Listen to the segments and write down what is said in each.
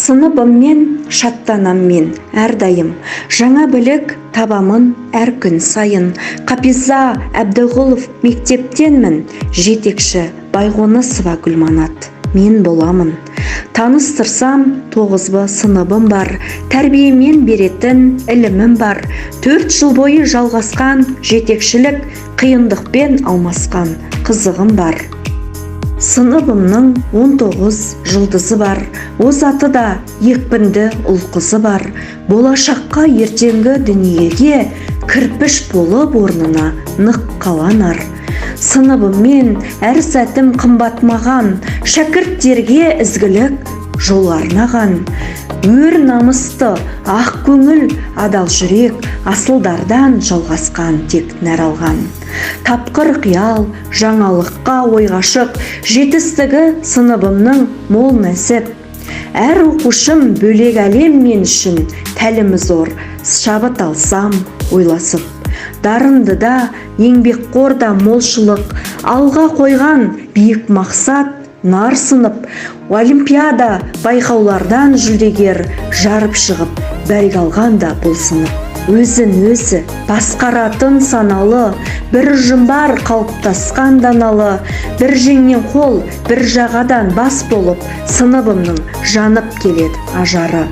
Сыныбыммен шаттанам мен әрдайым, жаңа білік табамын әр күн сайын. Қапиза Әбдіғұлов мектептенмін, жетекші Байғонысова Гүлманат мен боламын. Таныстырсам, 9 Б сыныбым бар, тәрбиемен беретін ілімім бар. 4 жыл бойы жалғасқан жетекшілік, қиындықпен алмасқан қызығым бар. Сыныбымның 19 жұлдызы бар, озаты да екпінді ұл-қызы бар. Болашаққа, ертеңгі дүниеге кірпіш болып орнына нық қаланар. Сыныбыммен әр сәтім қымбат маған, шәкірттерге ізгілік жол арнаған. Өр намысты, ақ көңіл, адал жүрек, асылдардан жалғасқан тек нәр алған. Тапқыр қиял, жаңалыққа ойғашық, жетістігі сыныбымның мол нәсіп. Әр оқушым бөлек әлем мен үшін, тәлімі зор, шабыт алсам ойласып. Дарынды да, еңбекқор да молшылық, алға қойған биік мақсат нар сынып, олимпиада байқаулардан жүлдегер жарып шығып, бәйге алған да бұл сынып. Өзін өзі басқаратын саналы, бір ұжым бар қалыптасқан даналы, бір жеңнен қол, бір жағадан бас болып, сыныбымның жанып келеді ажары.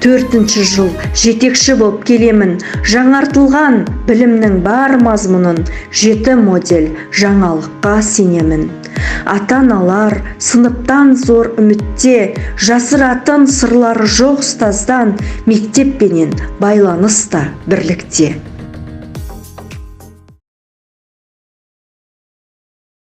4-ші жыл жетекші болып келемін, жаңартылған білімнің бар мазмұнын, жеті модель жаңалыққа сенемін. Ата-аналар сыныптан зор үмітте, жасыратын сырлары жоқ ұстаздан, мектеппенен байланыс та бірлікте.